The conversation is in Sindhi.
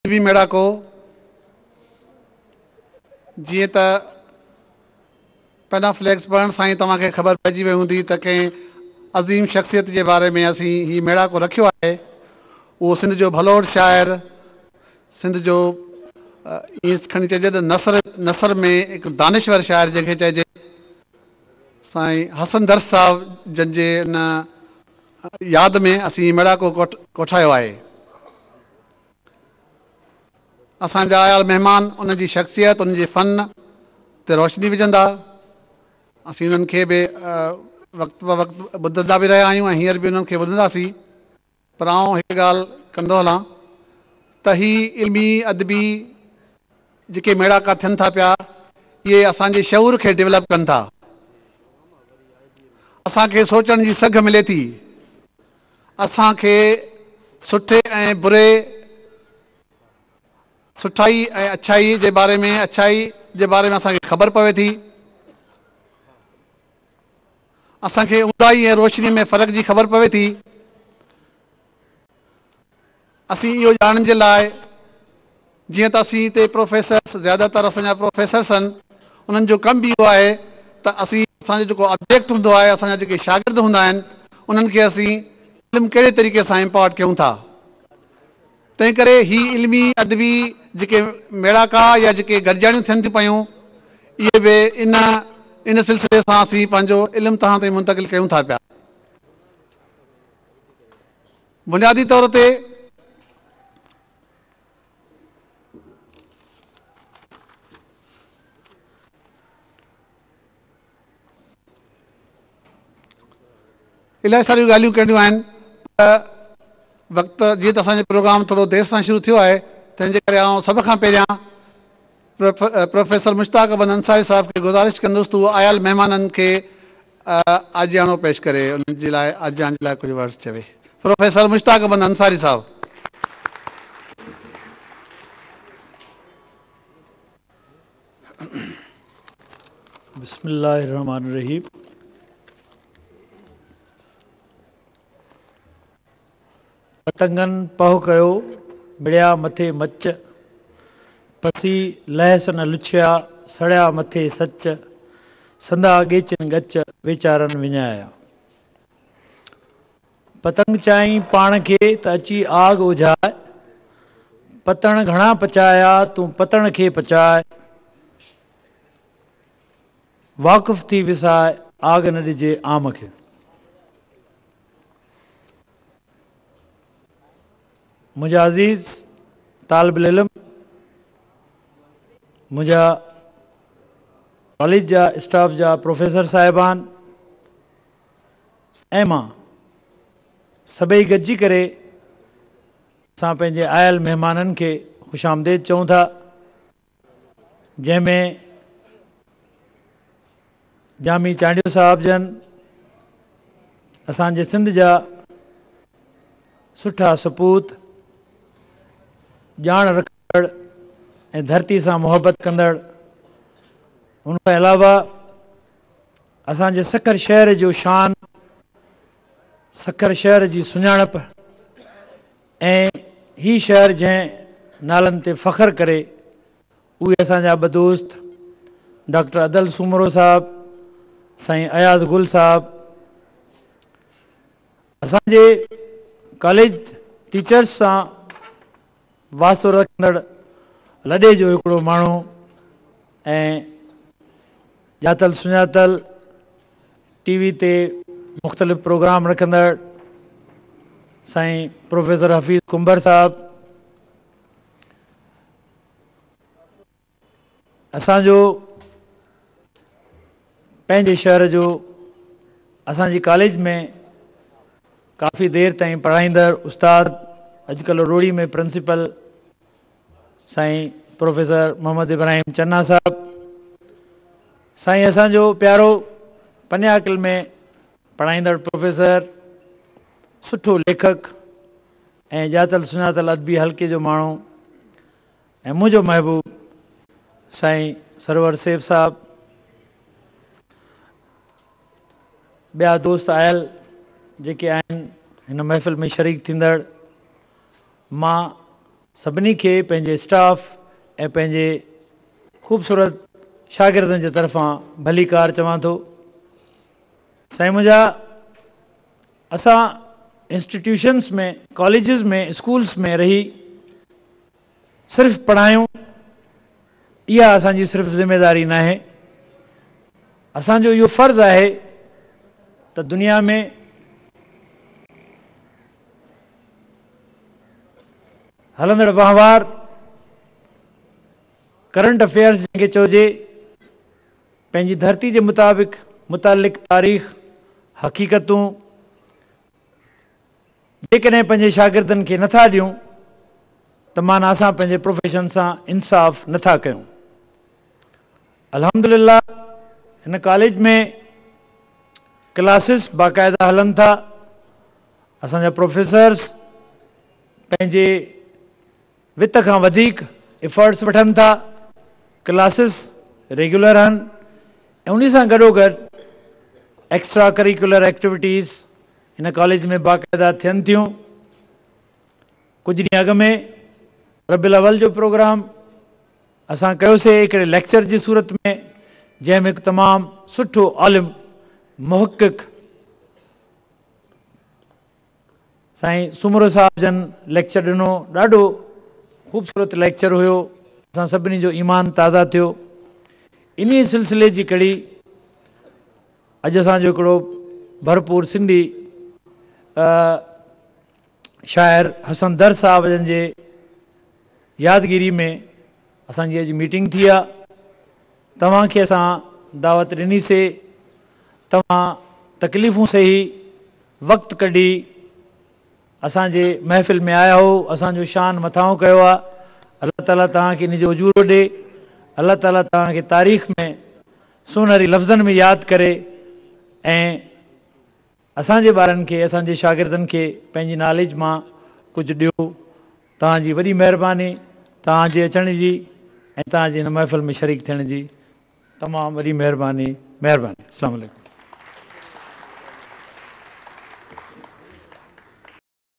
ادبي ميڙاڪو جيئن ته پينافليڪس پڙهڻ سان ئي توهان کي خبر پئجي وئي هوندي ته ڪنهن عظيم شخصيت جي باري ۾ اسين هي ميڙاڪو رکيو آهي. اهو سنڌ جو ڀلوڙ شاعر، سنڌ جو ائين کڻي چئجي ته نثر نثر ۾ هڪ دانشور شاعر جنهن کي چئجي، سائين حسن درس صاحب جن جي ان ياد ۾ اسين هي ميڙاڪو ڪوٺايو آهي. اسان جا آيل مهمان ان جي شخصيت، ان جي فن تي روشني وجهندا. اسين انهن کي به وقت به وقت ٻڌندا به رهيا آهيون ۽ هينئر به انهن کي ٻڌنداسين. پر آئون هڪ ڳالهه ڪندو هلان ته هي علمي ادبي جيڪي ميڙاڪا ٿين ٿا پيا، اهي اسان جي شعور کي ڊولپ ڪن ٿا. اسان کي سوچڻ جي سگهه ملي ٿي. اسان کي سٺي ۽ بري، سٺائي ۽ اڇائي جي باري ۾ اڇائي جي باري ۾ اسان کي خبر پوي ٿي. اسان کي اونداهي ۽ روشني ۾ فرق جي خبر پوي ٿي. اسين اهو ڄاڻڻ جي لاء جيئن ته اسين هتي پروفيسرس زياده تر اسان جا پروفيسرس آهن، انهن جو ڪم به اهو آهي ته اسين اسان جو جيڪو آبجيڪٽ هوندو آهي، اسان جا جيڪي شاگرد هوندا آهن، انهن کي اسين علم ڪهڙي طريقي سان امپارٽ ڪيون ٿا. تنهن ڪري هي علمي ادبي جيڪي ميڙاڪا يا جيڪي گڏجاڻيون ٿين ٿيون پيون، اهي به ان ان سلسلي سان اسين پنهنجو علم توهان تائين منتقل ڪيون ٿا پيا. بنيادي طور تي الاهي ساريون ڳالهيون ڪرڻيون آهن پر وقت جيئن ته اسان جو پروگرام ٿورو دير سان شروع ٿيو آهي، تنهن جي ڪري آئون سڀ کان پهريان پروفيسر مشتاق احمد انصاري صاحب کي گذارش ڪندس ته هو آيل مهمانن کي آجياڻو پيش ڪري، انهن جي لاء آجيان جي لاء ڪجهه ورڊس چوي. پروفيسر مشتاق احمد انصاري صاحب. بسم الله الرحمن الرحيم. پتنگن پهه ڪيو، مڙيا مٿي مچ، پسي لهس نه لڇيا، سڙيا مٿي سچ، سندا ڳيچن ڳچ، ويچارن وڃايا. پتنگ چيائين پاڻ کي ته اچي آگ اجهاء، پتڻ گهڻا پچايا، تون پتڻ کي پچاء، واقف ٿي وساء، آگ نه ڏجي عام کي. منهنجا عزيز طالب العلم، منهنجا ڪاليج جا اسٽاف جا پروفيسر صاحبان ۽ مان سڀئي گڏجي ڪري اسان پنهنجي آيل مهمانن کي خوش آمديد چئون ٿا، جنهن ۾ جامي چانڊيو صاحب جن اسان جي سنڌ جا سٺا سپوت، ڄاڻ رکندڙ ۽ ڌرتي سان محبت ڪندڙ، ان کان علاوه اسان جي سکر شهر جو شان، سکر شهر جي سڃاڻپ ۽ هي شهر جنهن نالن تي فخر ڪري، اهي اسان جا ٻه دوست ڊاڪٽر ادل سومرو صاحب، سائين اياز گل صاحب، اسان جي ڪاليج ٽيچرس سان واسطو رکندڙ لڏي جو هڪڙو ماڻهو ۽ ڄاتل سڃاتل ٽي وي تي مختلف پروگرام رکندڙ سائين پروفيسر حفيظ ڪنڀر صاحب، اسان جو پنهنجي شهر جو اسان جي ڪاليج ۾ ڪافي دير تائين پڙهائيندڙ استاد، اڄڪلهه روهڙي ۾ پرنسپل سائين پروفيسر محمد ابراهيم چنا صاحب، سائين اسان جو پيارو پني عاقل ۾ پڙهائيندڙ پروفيسر، سٺو ليکڪ ۽ ڄاتل سڃاتل ادبي حلقي جو ماڻهو ۽ منهنجو محبوب سائين سرور سيف صاحب، ٻيا دوست آيل جيڪي آهن هن محفل ۾ شريڪ ٿيندڙ، مان سڀني کي پنهنجي اسٽاف ۽ پنهنجي خوبصورت شاگردن جي طرفان ڀليڪار چوان ٿو. سائين منهنجا اسان انسٽيٽيوشنس ۾ ڪاليجز ۾ اسڪولس ۾ رهي صرف پڙهايون اها اسان جي صرف ذميواري ناهي اسان جو اهو فرض آهي ته دنيا ۾ هلندڙ وهنوار ڪرنٽ افيئرس جنهن کي چئجي پنهنجي ڌرتي جي مطابق متعلق تاريخ، حقيقتون جيڪڏهن پنهنجي شاگردن کي نٿا ڏيون ته معنيٰ اسان پنهنجي پروفيشن سان انصاف نٿا ڪيون. الحمدلله هن ڪاليج ۾ ڪلاسز باقاعده هلن ٿا، اسان جا پروفيسرز پنهنجي وت کان وڌيڪ ايفرٽس وٺن ٿا، ڪلاسز ريگيولر آهن ۽ انهي سان گڏوگڏ ايڪسٽرا ڪريڪيولر ايڪٽيوٽيز هن ڪاليج ۾ باقاعده ٿين ٿيون. ڪجهه ڏينهن اڳ ۾ ربيع الاول جو پروگرام اسان ڪيوسي هڪڙي ليڪچر جي صورت ۾ جنهن ۾ هڪ تمام سٺو عالم محقق سائين سومرو صاحب جن ليڪچر ڏنو ڏاڍو خوبصورت ليڪچر هيو اسان سڀني جو ايمان تازه ٿيو انهي سلسلي جي ڪڙي اڄ اسان جو هڪڙو ڀرپور سنڌي شاعر حسن درس صاحب جن جي يادگيري ۾ اسان جي اڄ ميٽنگ ٿي آ توهان کي اسان دعوت ڏني سي توهان تڪليفون سهي وقت ڪڍي اسان جي محفل ۾ آيا هو اسان جو شان مٿانهون ڪيو آ الله تعالي توهان کي ان جو اجورو ڏي الله تعالي توهان کي تاريخ ۾ سونهري لفظن ۾ ياد ڪري ۽ اسان جي ٻارن کي اسان جي شاگردن کي پنهنجي ناليج مان ڪجهه ڏيو توهان جي وڏي مهرباني توهان جي اچڻ جي ۽ توهان جي هن محفل ۾ شريڪ ٿيڻ جي تمام وڏي مهرباني مهرباني السلام عليڪم.